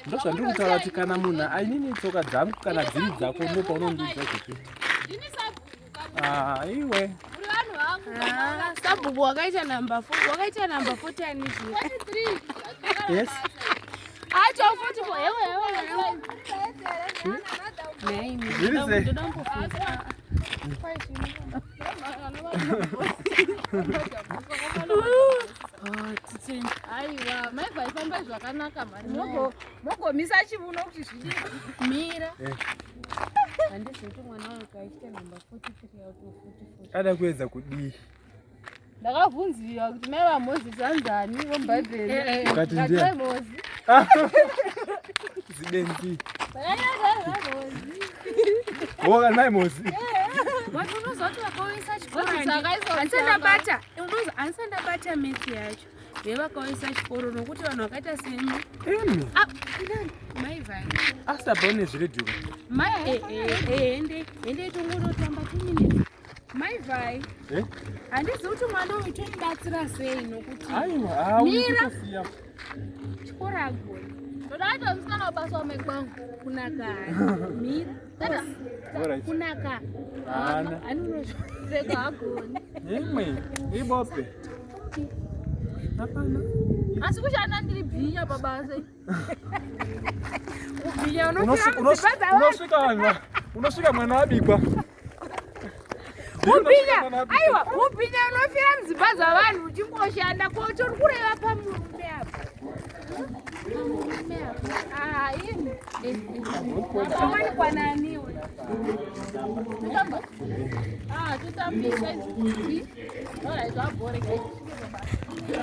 Ndozvandiri kutaura kuti kana munhu ainini tsoka dzangu kana dziri dzako ndopaunondiudza zvekuita. Ah, iwe. Ah, sabhuku wakaita number 4, wakaita number 40 ani zviya? Yes. Acho 44. Hewe hewe hewe. Nhai, Zviri sei? ndoda kumbobvunza. Aiwa, mai vaifamba zvakanaka mhani. Mogomisa chivuno kuti zvidii. Mira. Eh. Handizivi kuti mwana uyu kaita number 43 out of 44. Ada kuedza kudii? Ndakabvunziwa kuti mai vaMozisi vanzani vomubhaibheri. Ukati Ndikati ndiani? mai Mozi. Zibenzi. Ndakati Woka mai Mozi. But unoziva kuti vakauyisa chikoro Mozisi akaiswa handisati ndabata, unoziva handisati ndabata maths yacho. Vevakauyisa chikoro nokuti vanhu vakaita semi. Imi. Ah, nani? Mai vai. Asi apa une zviredhiyo. Mai eh eh eh ende ende tongonotamba 2 minutes. Mai vai. Eh? Handizivi kuti mwana uyu tomubatsira sei nokuti Aiwa, ah, Mira. kutosiya. chikoro agoni Ndoda kuita musikana wabasa wamai kwangu. Kunaka. Mira. Alright. Kunaka. Haana. Ani unozvo. Pfeka hagoni. Imwe, ibope. Hapana. Asi kushanda ndiri bhinya pabasa. Ubhinya unofira mudzimba dzavanhu. Unosvika vanhu, unosvika mwana abikwa. Ubhinya, aiwa, ubhinya unofira mudzimba dzavanhu uchingoshanda ko uri kureva pamurume apa. Pamurume apa. Ah, ini. Wawanikwa nani iwe? Tutamba. Ah, tutambisa izvi. Alright, zvabhore guys.